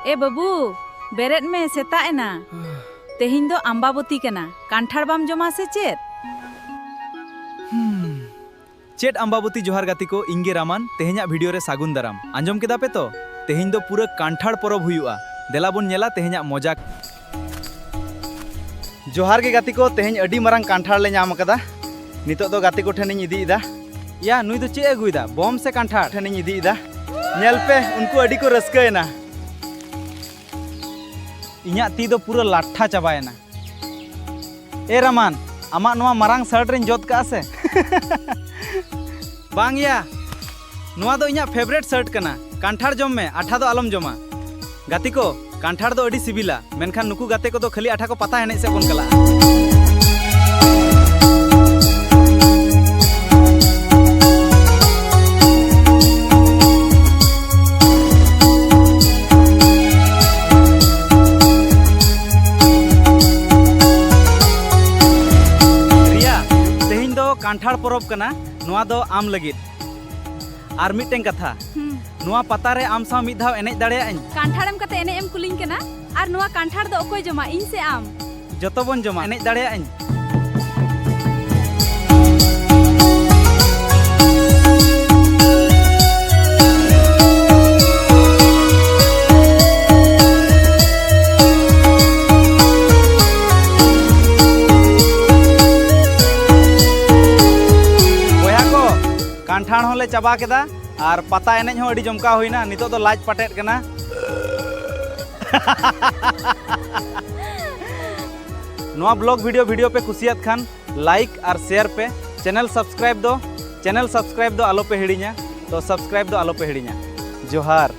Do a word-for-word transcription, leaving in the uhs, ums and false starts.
ᱮ ᱵᱟᱹᱵᱩ, ᱵᱮᱨᱮᱫ ᱢᱮ, ᱥᱮᱛᱟᱜ ᱮᱱᱟ᱾ ᱛᱮᱦᱮᱧ ᱫᱚ ᱟᱢᱵᱟᱵᱚᱛᱤ ᱠᱟᱱᱟ, ᱠᱟᱱᱴᱷᱟᱲ ᱵᱟᱢ ᱡᱚᱢᱟ ᱥᱮ ᱪᱮᱫ? ᱦᱩᱸ᱾ ᱪᱮᱫ ᱟᱢᱵᱟᱵᱚᱛᱤ? ᱡᱚᱦᱟᱨ ᱜᱟᱛᱮ ᱠᱚ, ᱤᱧ ᱜᱮ ᱨᱟᱢᱟᱱ᱾ ᱛᱮᱦᱮᱧᱟᱜ ᱵᱷᱤᱰᱤᱭᱳ ᱨᱮ ᱥᱟᱹᱜᱩᱱ ᱫᱟᱨᱟᱢ᱾ ᱟᱸᱡᱚᱢ ᱠᱮᱫᱟ ᱯᱮ ᱛᱚ? ᱛᱮᱦᱮᱧ ᱫᱚ ᱯᱩᱨᱟᱹ ᱠᱟᱱᱴᱷᱟᱲ ᱯᱚᱨᱚᱵᱽ ᱦᱩᱭᱩᱜᱼᱟ᱾ ᱫᱮᱞᱟ ᱵᱚᱱ ᱧᱮᱞᱟ ᱛᱮᱦᱮᱧᱟᱜ ᱢᱚᱡᱟ᱾ ᱡᱚᱦᱟᱨ ᱜᱮ ᱜᱟᱛᱮ ᱠᱚ, ᱛᱮᱦᱮᱧ ᱟᱹᱰᱤ ᱢᱟᱨᱟᱝ ᱠᱟᱱᱴᱷᱟᱲ ᱞᱮ ᱧᱟᱢ ᱟᱠᱟᱫᱟ᱾ ᱱᱤᱛᱚᱜ ᱫᱚ ᱜᱟᱛᱮ ᱠᱚ ᱴᱷᱮᱱᱤᱧ ᱤᱫᱤᱭᱮᱫᱟ᱾ ᱭᱟ, ᱱᱩᱭ ᱫᱚ ᱪᱮᱫ ᱮ ᱟᱹᱜᱩᱭᱮᱫᱟ? ᱵᱚᱢ ᱥᱮ ᱠᱟᱱᱴᱷᱟᱲ? ᱴᱷᱮᱱᱤᱧ ᱤᱫᱤᱭᱮᱫᱟ᱾ ᱧᱮᱞ ᱯᱮ, ᱩᱱᱠᱩ ᱟᱹᱰᱤ ᱠᱚ ᱨᱟᱹᱥᱠᱟᱹᱭᱮᱱᱟ᱾ ᱤᱧᱟᱜ ᱛᱤ ᱫᱚ ᱯᱩᱨᱟᱹ ᱞᱟᱴᱷᱟ ᱪᱟᱵᱟᱭᱮᱱᱟ᱾ ᱮ ᱨᱟᱢᱟᱱ, ᱟᱢᱟᱜ ᱱᱚᱣᱟ ᱢᱟᱨᱟᱝ ᱥᱟᱨᱴ ᱨᱮᱧ ᱡᱚᱫ ᱠᱟᱜᱼᱟ ᱥᱮ? ᱵᱟᱝ ᱭᱟ, ᱱᱚᱣᱟ ᱫᱚ ᱤᱧᱟᱜ ᱯᱷᱮᱵᱟᱨᱮᱴ ᱥᱟᱨᱴ ᱠᱟᱱᱟ᱾ ᱠᱟᱱᱴᱷᱟᱲ ᱡᱚᱢ ᱢᱮ, ᱟᱴᱷᱟ ᱫᱚ ᱟᱞᱚᱢ ᱡᱚᱢᱟ᱾ ᱜᱟᱛᱮ ᱠᱚ, ᱠᱟᱱᱴᱷᱟᱲ ᱫᱚ ᱟᱹᱰᱤ ᱥᱤᱵᱤᱞᱟ, ᱢᱮᱱᱠᱷᱟᱱ ᱱᱩᱠᱩ ᱜᱟᱛᱮ ᱠᱚᱫᱚ ᱠᱷᱟᱹᱞᱤ ᱟᱴᱷᱟ ᱠᱚ ᱯᱟᱛᱟ ᱮᱱᱮᱡ ᱥᱮᱫ ᱵᱚᱱ ᱪᱟᱞᱟᱜᱼᱟ᱾ ᱨᱤᱭᱟ, ᱛᱮᱦᱮᱧ ᱫᱚ ᱠᱟᱱᱴᱷᱟᱲ ᱯᱚᱨᱚᱵᱽ ᱠᱟᱱᱟ, ᱱᱚᱣᱟ ᱫᱚ ᱟᱢ ᱞᱟᱹᱜᱤᱫ᱾ ᱟᱨ ᱢᱤᱫᱴᱮᱱ ᱠᱟᱛᱷᱟ, ᱦᱩᱸ᱾ ᱱᱚᱣᱟ ᱯᱟᱛᱟ ᱨᱮ ᱟᱢ ᱥᱟᱶ ᱢᱤᱫ ᱫᱷᱟᱣ ᱮᱱᱮᱡ ᱫᱟᱲᱮᱭᱟᱜ ᱟᱹᱧ? ᱠᱟᱱᱴᱷᱟᱲ ᱮᱢ ᱠᱟᱛᱮ ᱮᱱᱮᱡ ᱮᱢ ᱠᱩᱞᱤᱧ ᱠᱟᱱᱟ? ᱟᱨ ᱱᱚᱣᱟ ᱠᱟᱱᱴᱷᱟᱲ ᱫᱚ ᱚᱠᱚᱭ ᱡᱚᱢᱟ, ᱤᱧ ᱥᱮ ᱟᱢ? ᱡᱚᱛᱚ ᱵᱚᱱ ᱡᱚᱢᱟ, ᱮᱱᱮᱡ ᱫᱟᱲᱮᱭᱟᱜ ᱟᱹᱧ? ᱵᱚᱭᱦᱟ ᱠᱚ, ᱠᱟᱱᱴᱷᱟᱲ ᱦᱚᱸᱞᱮ ᱪᱟᱵᱟ ᱠᱮᱫᱟ ᱟᱨ ᱯᱟᱛᱟ ᱮᱱᱮᱡ ᱦᱚᱸ ᱟᱹᱰᱤ ᱡᱚᱢᱠᱟᱣ ᱦᱩᱭᱱᱟ᱾ ᱱᱤᱛᱚᱜ ᱫᱚ ᱞᱟᱡ ᱯᱟᱴᱮᱫ ᱠᱟᱱᱟ᱾ ᱱᱚᱣᱟ ᱵᱞᱚᱜ ᱵᱷᱤᱰᱤᱭᱳ, ᱵᱷᱤᱰᱤᱭᱳ ᱯᱮ ᱠᱩᱥᱤᱭᱟᱫ ᱠᱷᱟᱱ ᱞᱟᱭᱤᱠ ᱟᱨ ᱥᱮᱭᱟᱨ ᱯᱮ᱾ ᱪᱮᱱᱮᱞ ᱥᱟᱵᱥᱠᱨᱟᱭᱤᱵ ᱫᱚ, ᱪᱮᱱᱮᱞ ᱥᱟᱵᱥᱠᱨᱟᱭᱤᱵ ᱫᱚ ᱟᱞᱚ ᱯᱮ ᱦᱤᱲᱤᱧᱟ᱾ ᱛᱚ ᱥᱟᱵᱥᱠᱨᱟᱭᱤᱵ ᱫᱚ ᱟᱞᱚ ᱯᱮ ᱦᱤᱲᱤᱧᱟ᱾ ᱡᱚᱦᱟᱨ᱾